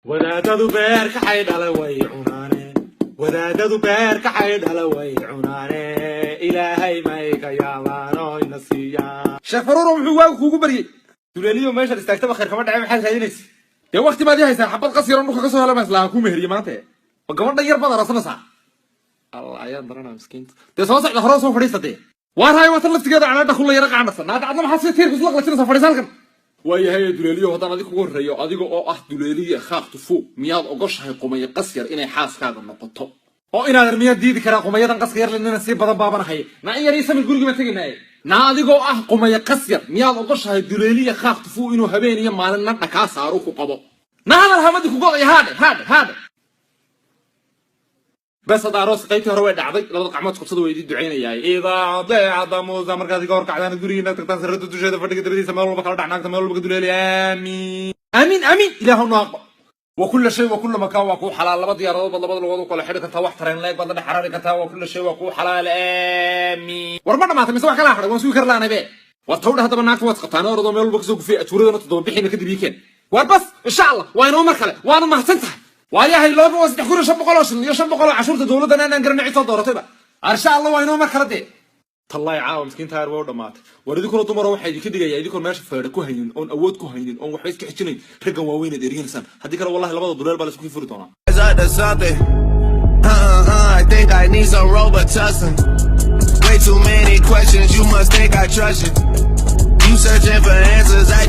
Wadaadadu beer kaxay dhala way cunaane, wadaadadu beer kaxay dhala way cunaane, Ilaahay may ka yaabaano ina siiyaan. Sheekh Faruuro, muxuu waagu kuugu baryey? Duleeliyo, meeshaad istaagtaba khayr kama dhacay. Maxaad raadinaysa? Dee wakti baad ii haysaa. Xabad qas yaron dhulka ka soo hela baan islahaa kuu meheriye maanta. Ma gabadhan yar baad aroosanaysaa? Allah ayaan daranaa, miskiinta. Dee soo socda, hore soo fadhiista. Dee waar hayo, watan laftigeeda canaadha kula yara qacanasa. Naada, adna maxaad sida tiirka isla qalajinaysaa? Fadhiisa halkan. Waayahay duleeliyo, haddaan adiga kugu horreeyo, adiga oo ah duleeliye khaaq tufo, miyaad ogoshahay qumayo qas yar inay xaaskaaga noqoto? Oo inaadan miyaad diidi karaa qumayadan qaska yar lenina sii badan baabanahay. Na in yar ii samir, gurigii baan tegaynaaye. Naa, adigoo ah qumayo qas yar, miyaad ogoshahay duleeliye khaaq tufo inuu habeen iyo maalin nadha kaa saaru ku qabo? Na hadal, hamadi ku goday. Haadhe, haadhe, haadhe. Bes, hadda arooska qaybtii hore way dhacday. Labada qacmood qabsada, way idin ducaynayaa. Idaa deecada muusa, markaad iga horkacdaan, gurigiina tagtaan, sirrada dusheeda, fadhiga dabadiisa, meel walba kala dhac naagta, meel walba ka duleeli. Aamiin, aamiin, aamiin. Ilaahu noo aqbal. وكل شيء وكل مكان waa kuu xalaal. Laba diyaaradood baad labada lugood u kala xidhi kartaa, wax tareen leeg baad la dhex xaraari kartaa. Waa كل شيء waa kuu xalaal. Aamiin. War ma dhamaatay mise wax kala hadhay? Waan sugi kar laanay be. War tawdha, haddaba naagta waad qabtaan, orodoo meel walba kasoo gufiyay, ajuuradana toddoba bixina kadib ii keen. War bas, insha Allah waa inoo mar kale, waana mahadsan tahay. Waayahay, looba waa 3500 oo shilin iyo 500 oo cashuurta dowladdan aanaan garanay cid soo dooratayba. Insha Allah waa inoo mar kale dee. Tallaay, caawa miskiinta yar way u dhamaatay. War idinkuna dumaro, waxaa idinka digayaa idinkoon meesha feedha ku haynin, oon awood ku haynin, oon waxba iska xijinayn, raggan waaweynaad erganaysaan. Haddii kale, wallahi, labada duleel baa la isku furi doonaa. Up to something. I think I need some Robitussin. Way too many questions, you must think I trust you. You searching for answers, I